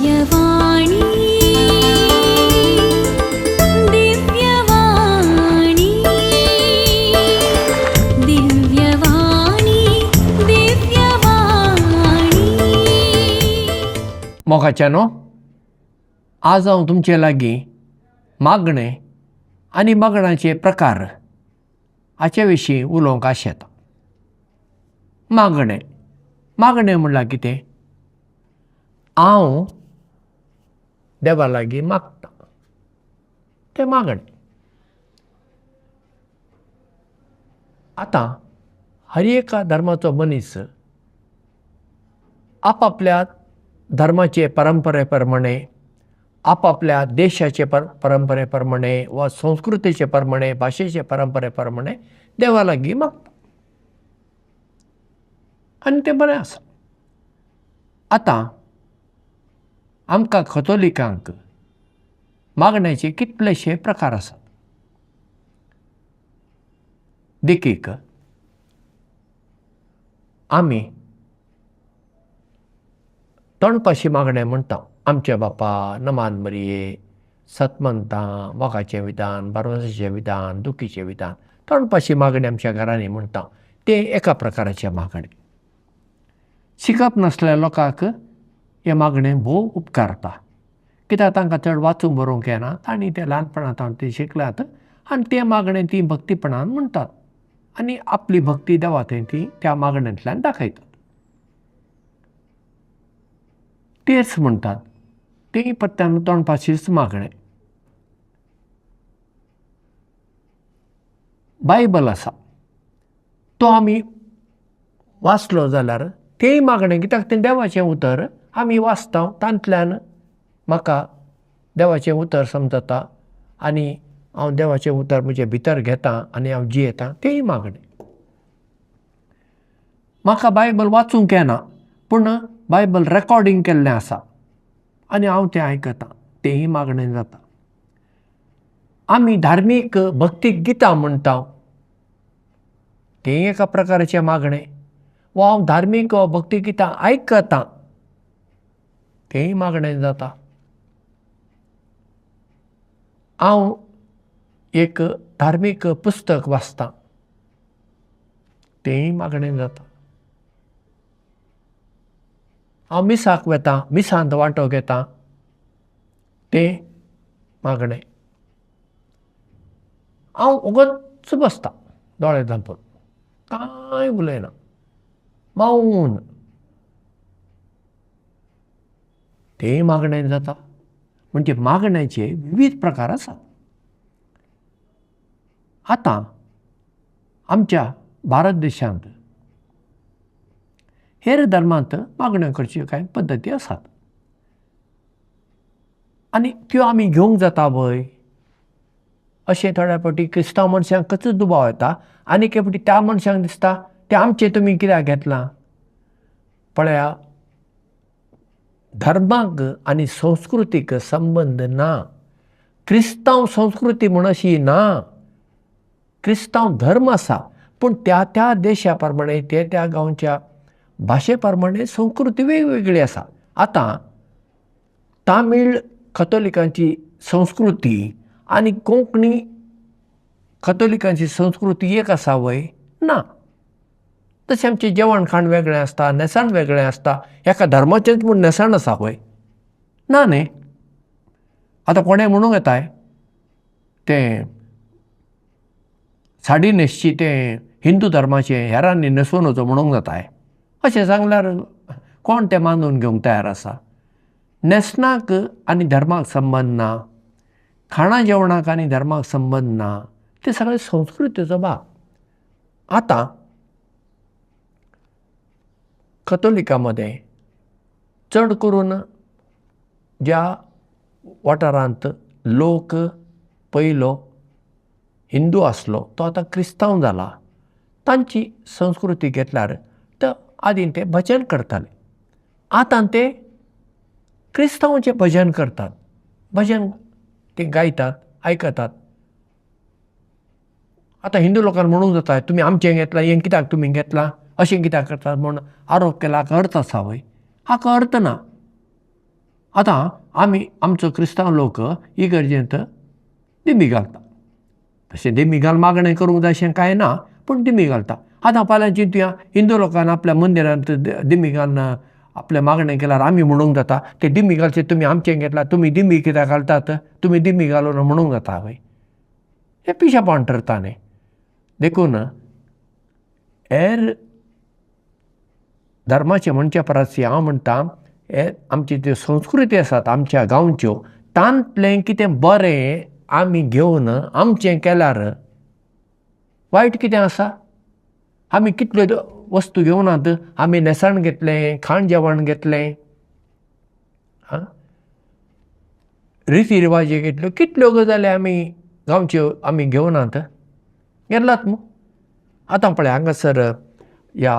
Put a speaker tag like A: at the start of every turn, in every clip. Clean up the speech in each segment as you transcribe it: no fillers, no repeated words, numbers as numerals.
A: दिव्यवाणी, दिव्यवाणी, दिव्यवाणी, दिव्यवाणी.
B: मोगाच्यानो, आज हांव तुमचे लागीं मागणें आनी मागण्याचे प्रकार हाचे विशीं उलोवंक आशेतां. मागणें, मागणें म्हणल्यार कितें? हांव देवा लागीं मागतां तें मागणें. आतां हर एका धर्माचो मनीस आपआपल्या धर्माचे परंपरे प्रमाणे, आपआपल्या देशाचे परंपरे प्रमाणे वा संस्कृतीचे प्रमाणे, भाशेचे परंपरे प्रमाणे देवा लागीं मागता आनी तें बरें आसा. आतां आमकां कथोलिकांक मागण्याचे कितलेशे प्रकार आसात. देखीक, आमी तोंडपाशी मागणें म्हणटा, आमचे बापा, नमान मरिये, सतमंतां, मोगाचें विधान, भरवंसाचें विधान, दुखीचें विधान, तोंडपाशी मागणें आमच्या घरांनी म्हणटा तें एका प्रकाराचें मागणें. शिकप नासल्या लोकांक हें मागणें भोव उपकारता, कित्याक तांकां चड वाचूंक बरोवंक येना, तांणी तें ल्हानपणांत तीं शिकल्यात आनी तें मागणें तीं भक्तीपणान म्हणटात आनी आपली भक्ती देवा थंय ती त्या मागण्यांतल्यान दाखयतात. तेर्स म्हणटात तेंय पत्त्यान तोंडपाशीच मागणें. बायबल आसा तो आमी वाचलो जाल्यार तेंय मागणें, कित्याक तें देवाचें उतर आमी वाचता, तातूंतल्यान म्हाका देवाचें उतर समजता आनी हांव देवाचें उतर म्हजे भितर घेता आनी हांव जियेतां, तेंय मागणें. म्हाका बायबल वाचूंक येना पूण बायबल रेकॉर्डींग केल्लें आसा आनी हांव तें आयकतां, तेंय मागणें जाता. आमी धार्मीक भक्तीक गितां म्हणटा तें एका प्रकाराचें मागणें, वा हांव धार्मीक वा भक्ती गितां आयकतां तेंय मागणें जाता. हांव एक धार्मीक पुस्तक वाचतां तेंय मागणें जाता. हांव मिसाक वता, मिसांत वांटो घेता तें मागणें. हांव ओगोच बसता दोळे धांपून, कांय उलयना, मौन, तेंय मागणें जाता. म्हणजे मागण्याचे विविध प्रकार आसात. आतां आमच्या भारत देशांत हेर धर्मांत मागण्यो करच्यो कांय पद्दती आसात आनी त्यो आमी घेवंक जाता व्हय अशें थोड्या फावटी क्रिस्तांव मनशांकच दुबाव येता आनी एके फावटी त्या मनशांक दिसता तें आमचें तुमी कित्याक घेतलां. पळया, धर्माक आनी संस्कृतीक संबंद ना. क्रिस्तांव संस्कृती म्हूण अशी ना, क्रिस्तांव धर्म आसा पूण त्या त्या देशा प्रमाणे, त्या त्या गांवच्या भाशे प्रमाणे संस्कृती वेगवेगळी आसा. आतां तामीळ कथोलिकांची संस्कृती आनी कोंकणी कथोलिकांची संस्कृती एक आसा व्हय? ना. तशें आमचें जेवण खाण वेगळें आसता, न्हेसण वेगळें आसता, एका धर्माचेंच म्हूण न्हेसण आसा व्हय? ना न्ही. आतां कोणें म्हणूंक येताय तें साडी न्हेसची तें हिंदू धर्माचें, हेरांनी न्हेसूं नजो म्हणूंक जाताय. अशें सांगल्यार कोण तें मानून घेवंक तयार आसा? न्हेसणाक आनी धर्माक संबंद ना, खाणा जेवणाक आनी धर्माक संबंद ना, तें सगळें संस्कृतीचो भाग. आतां कथोलिकां मदें चड करून ज्या वाठारांत लोक पयलो हिंदू आसलो तो आतां क्रिस्तांव जाला, तांची संस्कृती घेतल्यार तर आदीं ते भजन करताले, आतां ते क्रिस्तांवाचें भजन करतात, भजन ते गायतात, आयकतात. आतां हिंदू लोकांक म्हणूंक जाता तुमी आमचें घेतलां, हें कित्याक तुमी घेतलां, अशें कित्याक करतात म्हूण आरोप केला, हाका अर्थ आसा व्हय? हाका अर्थ ना. आतां आमी आमचो क्रिस्तांव लोक इगर्जेंत दिमी घालता. तशें दिमी घाल मागणें करूंक जाय अशें कांय ना, पूण दिमी घालता. आतां फाल्यां चिंतया, हिंदू लोकान आपल्या मंदिरांत दिमी घालून आपलें मागणें केल्यार आमी म्हणूंक जाता ते दिमी घालचे तुमी आमचें घेतला, तुमी दिमी कित्याक घालतात, तुमी दिमी घालून म्हणूंक जाता वय? हें पिशेपण ठरता न्ही. देखून हेर धर्माचें म्हणचे परस हांव म्हणटा हे आमची ज्यो संस्कृती आसात आमच्या गांवच्यो तांतलें कितें बरें आमी घेवन आमचें केल्यार वायट कितें आसा? आमी कितल्यो वस्तू घेवनात, आमी न्हेसण घेतलें, खाण जेवण घेतलें, आं रिती रिवाजी घेतल्यो, कितल्यो गजाली आमी गांवच्यो आमी घेवनात, घेतलात मू. आतां पळय हांगासर ह्या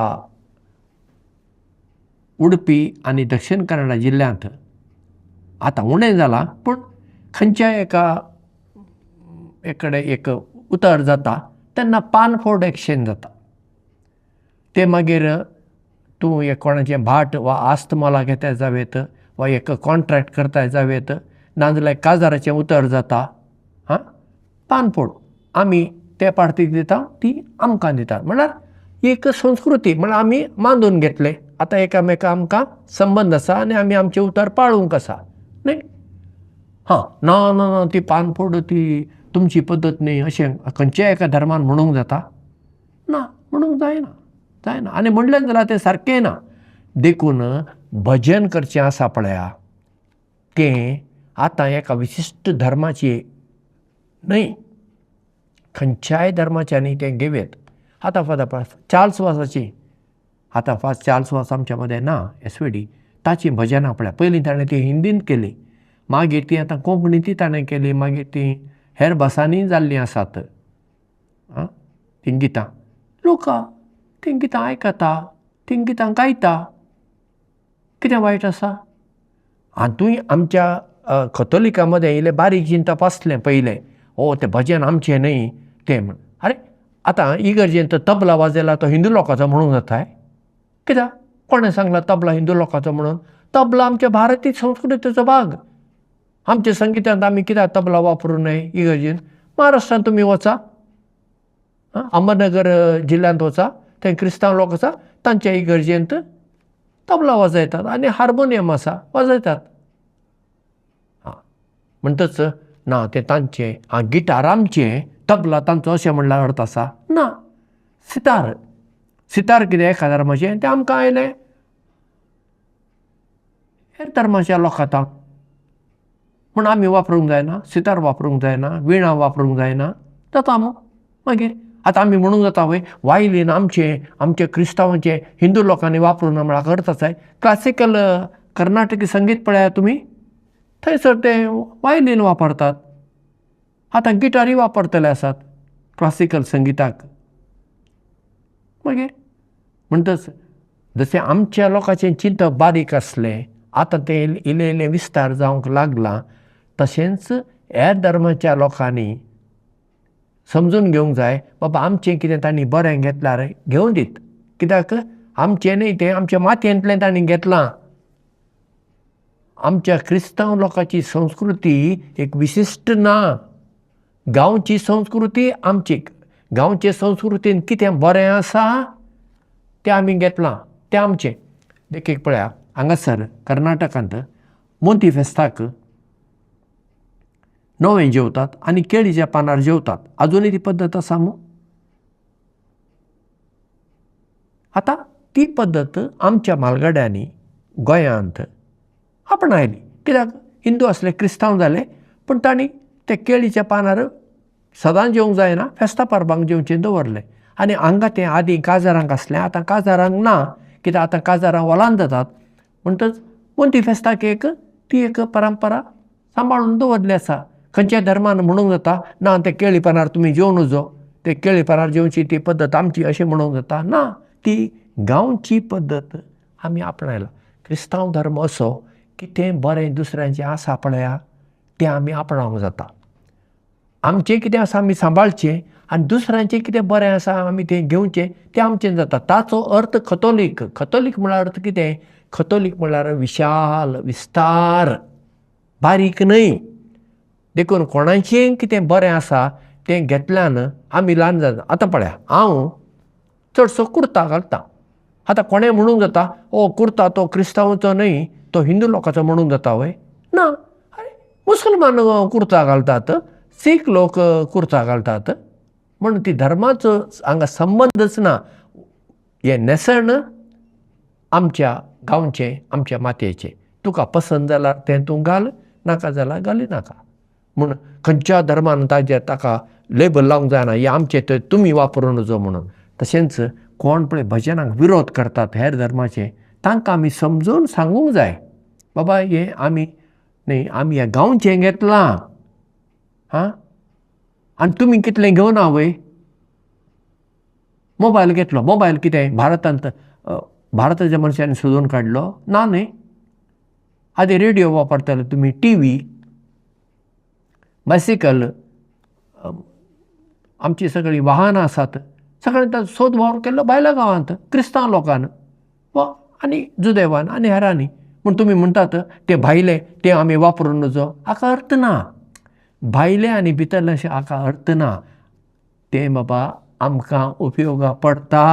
B: उडपी आनी दक्षिण कन्नडा जिल्ल्यांत आतां उणें जालां, पूण खंयच्याय एका एक कडेन एक उतर जाता तेन्ना पानफोड एक्सचेंज जाता. तें मागीर तूं एक कोणाचें भाट वा आस्त मोलाक घेताय जावं वा एक कॉन्ट्रेक्ट करताय जावं, नाजाल्यार काजाराचें उतर जाता. हां, पानफोड आमी ते पार्टीक दिता, ती आमकां दितात. म्हणल्यार एक संस्कृती म्हणल्यार आमी मानून घेतले आतां एकामेका आमकां संबंद आसा आनी आमी आमचें उतर पाळूंक आसा न्ही. हां, ना ना ना ती पानफोड ती तुमची पद्दत न्ही अशें खंयच्याय एका धर्मान म्हणूंक जाता? ना, म्हणूंक जायना, जायना. आनी म्हणलें जाल्यार तें सारकें ना. देखून भजन करचें आसा पळया तें आतां एका विशिश्ट धर्माची न्हय, खंयच्याय धर्माच्यांनी तें घेवयेत. आतां फादर चार्ल्स वासाची, आतां फास्ट चार्ल्स वास आमच्या मदें ना, एस व्ही डी, ताचीं भजनां पळया. पयलीं ताणें ती हिंदींत केली, मागीर ती आतां कोंकणींतय ताणें केली, मागीर ती हेर भासांनी जाल्लीं आसात. आं, तीं गितां लोक तीं गितां आयकता, तीं गितां गायता, कितें वायट आसा? हातूंय आमच्या कथोलिकां मदें इल्लें बारीक चिंतप आसलें पयलें, ओ तें भजन आमचें न्हय तें म्हण. आरे आतां इगर्जेंत तबला वाजयला तो हिंदू लोकांचो म्हणूंक जाता? कित्याक? कोणें सांगलां तबला हिंदू लोकांचो म्हणून? तबला आमच्या भारतीय संस्कृतीचो भाग. आमच्या संगितांत आमी कित्याक तबला वापरूं नये इगर्जेंत? महाराष्ट्रांत तुमी वचा, अहमदनगर जिल्ल्यांत वचा, थंय क्रिस्तांव लोक आसा, तांच्या इगर्जेंत तबला वाजयतात आनी हार्मोनियम आसा वाजयतात. आं, म्हणटच ना तें तांचें, आं गिटार आमचें, तबला तांचो अशें म्हणल्यार अर्थ आसा ना. सितार, सितार कितें एका धर्माचें? तें आमकां आयलें हेर धर्माच्या लोकां, पूण आमी वापरूंक जायना, सितार वापरूंक जायना, विणा वापरूंक जायना, जाता मू. मागीर आतां आमी म्हणूंक जाता वय वायलीन आमचें, आमच्या क्रिस्तांवांचें हिंदू लोकांनी वापरूंक ना म्हळ्यार अर्थ आसा? क्लासिकल कर्नाटकी संगीत पळयात तुमी, थंयसर ते वायलीन वापरतात. आतां गिटारूय वापरतले आसात क्लासिकल संगिताक. मागीर म्हणटच जशें आमच्या लोकांचें चिंतप बारीक आसलें, आतां तें इल्लें इल्लें विस्तार जावंक लागलां, तशेंच हेर धर्माच्या लोकांनी समजून घेवंक जाय बाबा आमचें कितें तांणी बरें घेतल्यार घेवं दीत, कित्याक आमचें न्हय तें, आमच्या मातयेंतलें तांणी घेतलां. आमच्या क्रिस्तांव लोकांची संस्कृती एक विशिश्ट ना, गांवची संस्कृती आमची. गांवचे संस्कृतीन कितें बरें आसा तें आमी घेतलां, तें आमचें. देखीक पळया हांगासर कर्नाटकांत मोंती फेस्ताक नवें जेवतात आनी केळीच्या पानार जेवतात. आजुनूय ती पद्दत आसा मू. आतां ती पद्दत आमच्या म्हालगड्यांनी गोंयांत आपणायली. कित्याक हिंदू आसले, क्रिस्तांव जाले, पूण तांणी ते केळीच्या पानार सदांच जेवंक जायना, फेस्ता परबांक जेवचें दवरलें. आनी हांगा तें आदीं काजारांक आसलें, आतां काजारांक ना, कित्याक आतां काजारां हॉलांत जातात. म्हणटच मोंती फेस्ताक एक ती एक परंपरा सांबाळून दवरली आसा. खंयच्याय धर्मान म्हणूंक जाता ना ते केळी पानार तुमी जेवं नजो, ते केळी पानार जेवची ती पद्दत आमची अशें म्हणूंक जाता ना. ती गांवची पद्दत आमी आपणायला. क्रिस्तांव धर्म असो कितें बरें दुसऱ्यांचें आसा पळया तें आमी आपणावंक जाता. आमचें कितें आसा आमी सांबाळचें आनी दुसऱ्यांचें कितें बरें आसा आमी तें घेवचें, तें आमचें जाता. ताचो अर्थ कथोलीक, कथोलीक म्हळ्यार अर्थ कितें? कथोलीक म्हणल्यार विशाल, विस्तार, बारीक न्हय. देखून कोणाचें कितें बरें आसा तें घेतल्यान आमी ल्हान जाता. आतां पळया, हांव चडसो कुर्ता घालता. आतां कोणें म्हणूंक जाता, ओ कुर्ता तो क्रिस्तांवाचो न्हय, तो हिंदू लोकांचो म्हणूंक जाता वय? ना. आरे, मुसलमान कुर्ता घालतात, सीख लोक कुर्ता घालतात, म्हणून ती धर्माचो हांगा संबंदच ना. हें न्हेसण आमच्या गांवचें, आमच्या मातयेचें. तुका पसंत जाल्यार तें तूं घाल, नाका जाल्यार घाली नाका. म्हूण खंयच्या धर्मान ताजेर ताका लेबल लावंक जायना, हें आमचें तें तुमी वापरूं नजो म्हणून. तशेंच कोण पळय भजनाक विरोध करतात हेर धर्माचे, तांकां आमी समजून सांगूंक जाय, बाबा हें आमी न्हय, आमी ह्या गांवचें घेतलां आं, आनी तुमी कितलें घेवना वय? मोबायल घेतलो, मोबायल कितें भारतांत भारताच्या मनशांनी सोदून काडलो ना न्हय? आदी रेडियो वापरताले तुमी, टी व्ही, बायसिकल, आमची सगळीं वाहनां आसात, सगळें ताचो सोद वावर केल्लो भायल्या गांवांत क्रिस्तांव लोकान वा आनी जुदेवान आनी हेरांनी. पूण तुमी म्हणटात तें भायलें तें आमी वापरूं नजो, हाका अर्थ ना. भायलें आनी भितरलें अशें हाका अर्थ ना. तें बाबा आमकां उपयोगा पडटा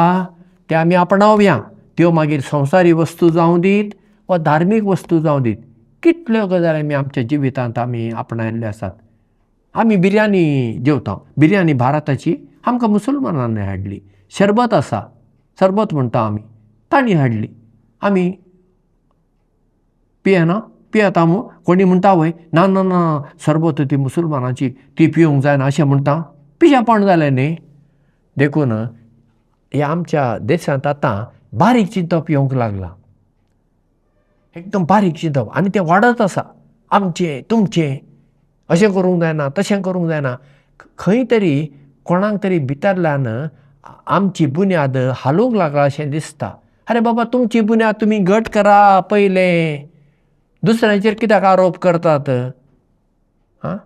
B: तें आमी आपणावया. त्यो मागीर संवसारी वस्तू जावं दीत वा धार्मीक वस्तू जावं दीत, कितल्यो गजाली आमी आमच्या जिवितांत आमी आपणायल्ल्यो आसात. आमी बिरयानी जेवता, बिरयानी भारताची आमकां मुसलमानांनी हाडली. शरबत आसा, सरबत म्हणटा आमी, तांणी हाडली. आमी पियेना, पियेता मू? कोणी म्हणटा वय ना ना ना सरबत ती मुसलमानाची, ती पिवंक जायना अशें म्हणटा? पिशेपण जालें न्ही. देखून ह्या आमच्या देशांत आतां बारीक चिंतप येवंक लागलां, एकदम बारीक चिंतप, आनी तें वाडत आसा. आमचें तुमचें अशें करूंक जायना, तशें करूंक जायना. खंय तरी कोणाक तरी भितरल्यान आमची बुन्याद हालूंक लागला अशें दिसता. आरे बाबा, तुमची बुन्याद तुमी घट करा पयलें, दुसऱ्यांचेर कित्याक आरोप करतात? आं,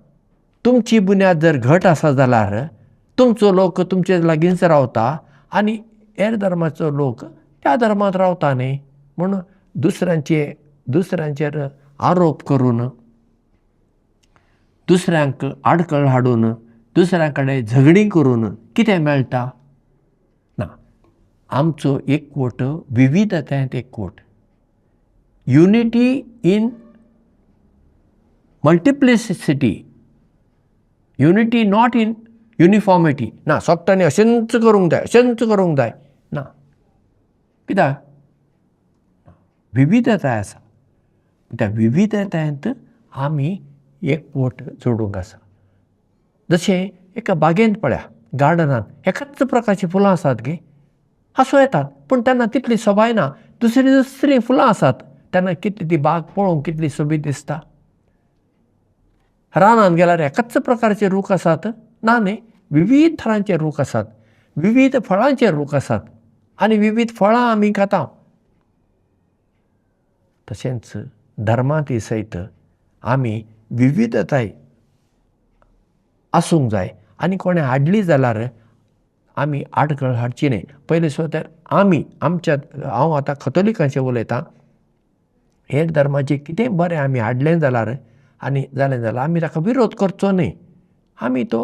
B: तुमची बुन्याद जर घट आसा जाल्यार तुमचो लोक तुमचे लागींच रावता आनी हेर धर्माचो लोक त्या धर्मांत रावता न्ही. म्हूण दुसऱ्यांचेर आरोप करून, दुसऱ्यांक आडखळ हाडून, दुसऱ्यां कडेन झगडीं करून कितें मेळटा? ना. आमचो एकवट विविधतायेंत एकवट, unity in multiplicity, unity not in uniformity. ना सगळ्यांनी अशेंच करूंक जाय, अशेंच करूंक जाय ना. कित्याक विविधताय आसा, त्या विविधतायेंत आमी एकवट जोडूंक आसा. जशें एका बागेंत पळया, गार्डनांत एकाच प्रकारचीं फुलां आसात गे, आसूं येतात, पूण तेन्ना तितली सोबाय ना. दुसरीं दुसरीं फुलां आसात तेन्ना कितली ती बाग पळोवंक कितली सोबीत दिसता. रानांत गेल्यार एकाच प्रकारचे रूख आसात ना न्ही, विविध थरांचे रूख आसात, विविध फळांचे रूख आसात आनी विविध फळां आमी खाता. तशेंच धर्मांत सयत आमी विविधताय आसूंक जाय आनी कोणें हाडली जाल्यार आमी आडखळ हाडची न्हय. पयलें सुद्दां आमी आमच्या, हांव आतां कथोलिकांचें उलयतां, हेर धर्माचें कितें बरें आमी हाडलें जाल्यार आनी जालें जाल्यार आमी ताका विरोध करचो न्हय, आमी तो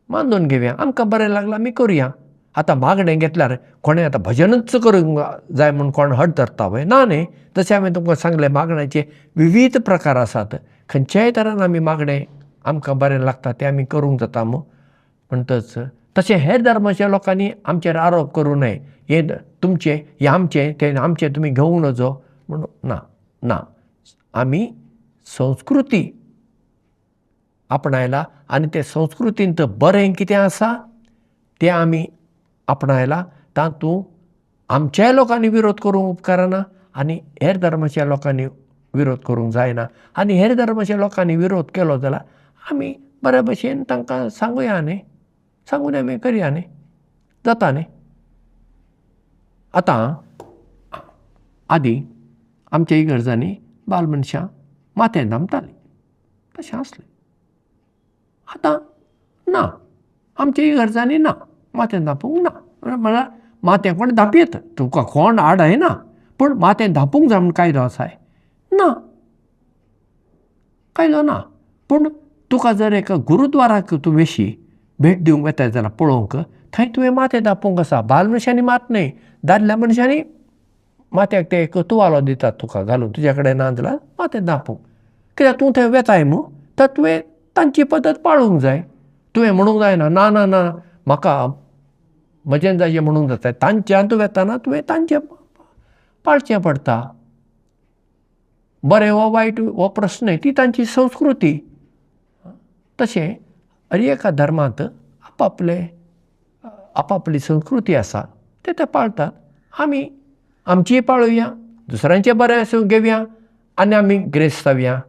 B: मानून घेवया, आमकां बरें लागलां आमी करुया. आतां मागणें घेतल्यार कोणें आतां भजनूच करूंक जाय म्हूण कोण हट धरता वय? ना न्ही. तशें हांवें तुमकां सांगलें, मागण्याचे विविध प्रकार आसात, खंयच्याय तरान आमी मागणें आमकां बरें लागता तें आमी करूंक जाता मू. म्हणटच तशें हेर धर्माच्या लोकांनी आमचेर आरोप करूं नये, हें तुमचें हें आमचें तें आमचें तुमी घेवंक नजो म्हूण ना. ना, आमी संस्कृती आपणायला आनी ते संस्कृतींत बरें कितें आसा तें आमी आपणायला. तातूंत आमच्याय लोकांनी विरोध करूंक उपकारना आनी हेर धर्माच्या लोकांनी विरोध करूंक जायना. आनी हेर धर्माच्या लोकांनी विरोध केलो जाल्यार आमी बरे भशेन तांकां सांगुया न्ही, सांगून आमी करया न्ही, जाता न्ही. आतां आदीं आमच्या इगर्जांनी बाल मनशां माथें धांपतालीं, तशें आसलें. आतां ना, आमच्या इगर्जांनी ना, माथें धांपूंक ना. म्हळ्यार माथें कोण धांपयेत, तुका कोण आड येना, पूण माथें धांपूंक जाय म्हूण कायदो आसाय ना, कायदो ना. पूण तुका जर एका गुरुद्वाराक तूं वेशी भेट दिवंक वेताय जाल्यार पळोवंक थंय तुवें माथें धांपूंक आसा. बायल मनशांनी मात न्हय, दादल्या मनशांनी माथ्याक ते एक तुवालो दितात तुका घालून, तुज्या कडेन ना जाल्यार माथें धांपूंक, कित्याक तूं थंय वेताय न्हू, तर तुवें तांची पद्दत पाळूंक जाय. तुवें म्हणूंक जायना ना ना ना म्हाका म्हजें जाय म्हणूंक जाता. तांच्यान तूं वेतना तुवें तांचें पाळचें पडटा. बरें वा वायट हो प्रस्न न्हय, ती तांची संस्कृती. तशें हर एका धर्मांत आपापले आपापली संस्कृती आसा, ते ते पाळटात. आमी आमचीय पाळुया, दुसऱ्यांचें बरें आसूं घेवया आनी आमी ग्रेस्त जावया.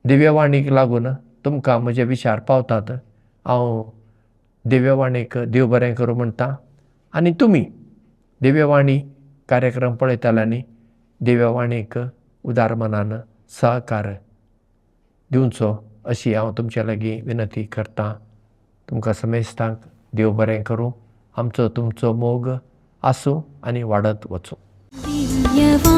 B: दिव्यवाणीक लागून तुमकां म्हजे विचार पावतात. हांव दिव्यवाणीक देव बरें करूं म्हणटा आनी तुमी दिव्यवाणी कार्यक्रम पळयतल्यांनी दिव्यवाणीक उदार मनान सहकार दिवचो अशी हांव तुमचे लागीं विनंती करतां. तुमकां समेस्तांक देव बरें करूं. आमचो तुमचो मोग आसूं आनी वाडत वचूं.
A: दिव्यवाणी.